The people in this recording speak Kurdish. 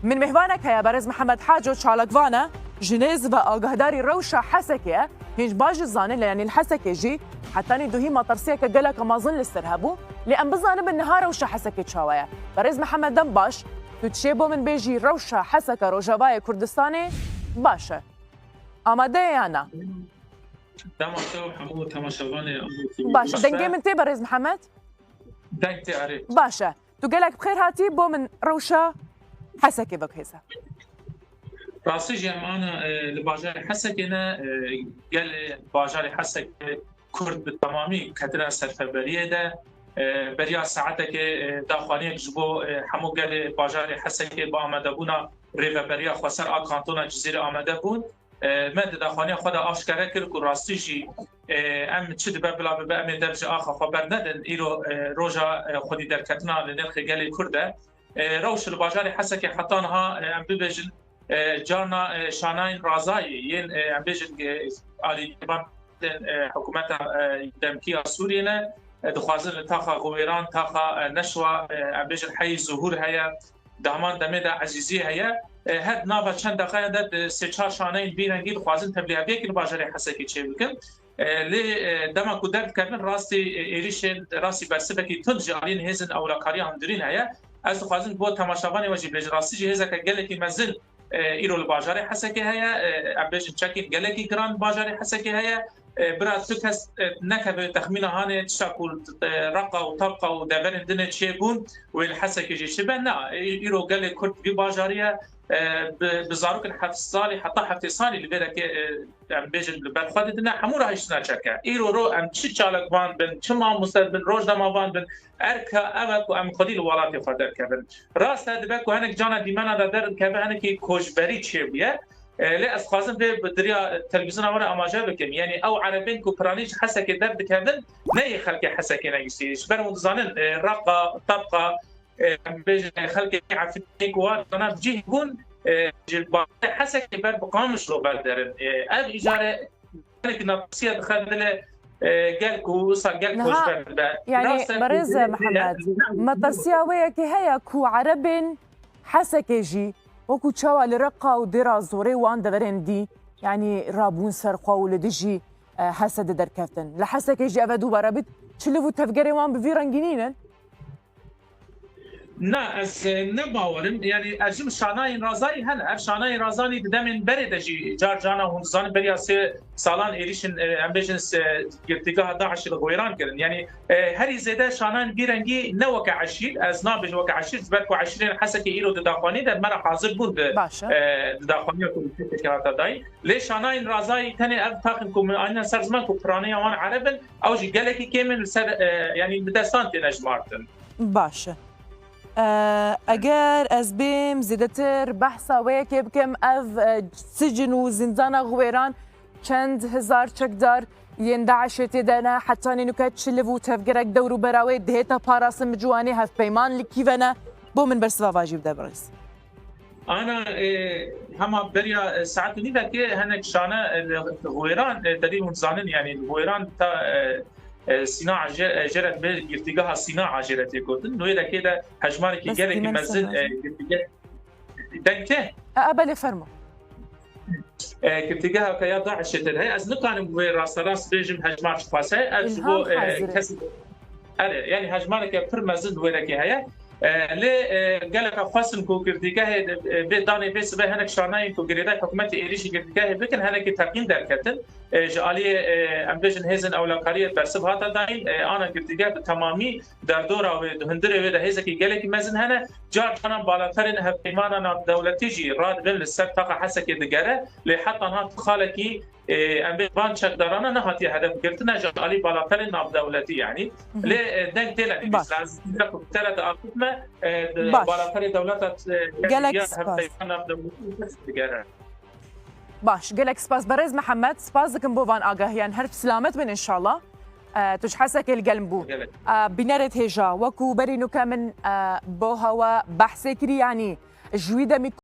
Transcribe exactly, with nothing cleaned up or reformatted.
Min mêhvanek heye, berêz Mihemed Haco çalakvan e, ji nêz ve agahdarî rewşa Hesekê ye. Hîn ji baş jî zanîn, lê yanî li Hesekê jî hetanî duhî metirsiyeke geleke mezin li ser hebû. Lê em bizanibin niha rewşa Hesekê çawa ye. Berêz Mihemed, dem baş, tu çê bo min bêjî, rewşa Heseka Rojavayê Kurdistanê baş e. Amade ye ya na? Dema te û hemû temaşevanê Amê T V Baş, baş dengê be. Min tê, berêz Mihemed? Deng tê, erê. Baş e. Tu gelek bi xêr hatî, bo min rewşa Hesekê veguhêze. Rastî jî em ana, e, li bajarê Hesekê ne, e, gelê bajarê Hesekê Kurd bi temamî ketine serfeberiyê de, e, beriya saetekê, e, daxwaniyek ji bo, e, hemû gelê bajarê Hesekê bi amadebûna rêveberiya xweser a kantona Cizîrê amade bûn. E, me di daxwaniya xwe de aşkere kir ku rastî jî, e, em çi dibe bila bibe, em ê dev ji axa xwe bernedin. Îro, e, roja, e, xwedî derketina li nirxê gelê Kurd e. E, rewş li bajarê Hesekê heta niha, e, em bibêjin, e, carna, e, şanayên razayî yên, e, em bêjin, e, alîkariya, e, hikûmeta, e, demkî ya Sûriyê ne, e, dixwazin li taxa Xwêran, taxa, e, Neşwa, e, em bêjin heyî zuhûr heye, di heman demê de ezîzî heye. E, her nava çend deqeyan de di sê çar şaneyên vî rengî dixwazin tevlîheviyekî li bajarê Hesekê çêbikin. E, lê, e, dema ku derdikevin rastî, e, êrîşên rastî bersivekî tund ji aliyên hêzên ewlakariya hundirîn heye. Ez dixwazim bo temaşevanê we jî bêjim, rastî jî hêzeke gelekî mezin, e, îro li bajarê Hesekê heye. E, em bêjin çekên gelekî giran li bajarê Hesekê heye. E, bira tu kes, e, nekeve texmîna hanê tişta ku, e, Reqa û Tabqa û deverên dinê çêbûn wê li Hesekê jî çibe. Na, e, îro gelê Kurd vî bajarî ye, e, bi, bi zarokên heft salî heta heftê salî li vê rekê, e, em bêjin li ber xwe didine, hemû rahiştina çek e. Îro ro em çi çalakvan bin, çi mamoste bin, rojnamevan bin, erka ev e ku em xwedî li welatê xwe derkevin. Rast e, dibe ku hinek cana dîmena de derdikeve, hinekî koçberî çêbûye. E, lê ez dixwazim vê bi diriya televîzyona we re amaje bikim. Yanî ew erebên ku piranî ji Hesekê derdikevin, ne yê xelkê Hesekê ne yîsî. Ji ber hûn dizanin, e, Reqa, Tabqa, e, em bêjin, e, xelkê Efrînê ku wan dana bi cih bûn, e, ji bajarê Hesekê ber bi Qamişlo berderin. E, ev îcare gelek metirsiyê dixe dilê, e, gel ku wisa gel Niha, koçber dibe. Yanî, rast e ku berêz dilê Mihemed, metirsiyê wê yekê heye ku erebên Hesekê jî wekû çawa li Reqa û Dêra Zorê wan deverên dî, yanî rabûn ser xwe û li dijî, e, Hesedê derkeftin. Li Hesekê jî ev e dubare bit, çiliv û tevgerê wan bi vî rengî nînin. Na, ez, e, ne bawerim. Yanî, ez jim şanayên razayî hene. Ev şanayên razanî di demên berê de jî car cana hûn dizanin beriya sê salan êrîşin, e, em bêjin se-, girtîgeha DAIŞê li Xwêran kirin. Yanî, e, herî zêde şanayên vî rengî ne weke eşîr, ez nabêjim weke eşîr, ji ber ku eşîrên Hesekê îro di daxwanî de me re hazir bûn di, Baş e. e, di daxwaniya ku li Hesekê hate dayîn. Lê şanayên razayî tenê ev taxin ku min anîne ser ziman ku piraneya wan ereb in, ew jî gelekî kêm in li ser, e, yanî bi destan têne jimartin. Baş e. E, eger ez bêm zêdetir behsa wê yekê bikim, ev, e, sicin û zîndana Xwêran çend hezar çekdar yên DAIŞê tê de ne, hetanî nuke çiliv û tevgerek dewr û bera wê dihête parastin, bi ciwanî hevpeyman li kî ve ne? Bo min bersiva vajî bide, birêz. Ana, e, hema beriya, e, saet û nîvekê hinek şane, e, li Xwêran, e, derî hûn zanin, yanî li Xwêran ta, e, e, Sîna Aje-, e, Jêret bê girtîgeha Sîna Ajêre tê gotin. Li wê rekê de hejmarekî Bes gelekî dîmenî mezin, ser e, girtîge-, deng tê? E, e, belê, fermo. E, girtîgeha ke ya DAIŞê tê de heye. Ez nikarim wê rasterast bêjim hejmar çiqas e. Ev ji bo, Îlham e, Hazirê. kes-, Erê, yanî hejmareke pir mezin li wê rekê heye. E, lê, e, gelek xwestin ku girtîgehê, e, bê danê bê sibe hinek şanayên ku girêdayî hikûmetê êrîşî girtîgehê bikin, hinekî teqîn derketin. E, ji aliyê, e, em bêjin hêzên ewlekariyê bersiv hate dayîn, e, ana girtîgeh bi temamî derdora wê, di hundirê wê de hêzekî gelekî mezin hene. Car caran balaterên hevpeymana navdewletî jî radibin li ser taxa Hesekê digere, lê heta niha tu xalekî, e, em bê van çekdarana nehatiye hedef girtine ji alî balaterên navdewletî, yanî. Mhm. Lê, e, deng têne Baş. dîsa. Ez dîsa ku te re diaxivime, e, di Baş. balaterê dewleta, e, Gelek ya spas. hevpeyman navdewletî digere. Baş, gelek spas. Berêz Mihemed, spas dikim bo van agahiyan. Her silamet bin înşallah. E, tu ji Hesekê li gel min bû. Gelek. E, bînerê hêja, wekû berî nuke min, e, bo hewe behsê kirî, yanî ji wî demî